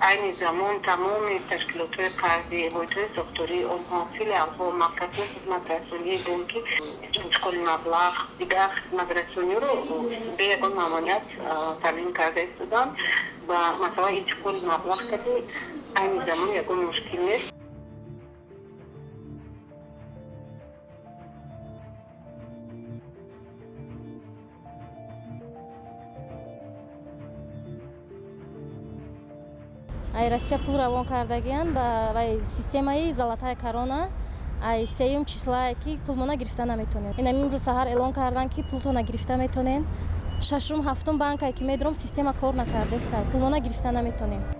Айни замон тамоми ташкилотҳои қарзӣ, воҳидҳои сохтории онҳо, филиалҳо, марказҳои хизматрасонии бонкӣ интиқоли маблағ, дигар хизматрасониро бе ягон мамоният таъмин карда истоданд ва масъалаи интиқоли маблағ кади айни замон ягон мушкил нест. Ай Россия пул равон кардагиянд ба вай системаи «Золотая корона». Ай сеюм числае ки пулмона гирифта наметонем. Инам имрӯз саҳар эълон карданд, ки пултона гирифта метонен. Шашум, ҳафтум банкае ки медурам, система кор накардеста, пулмона гирифта наметонем.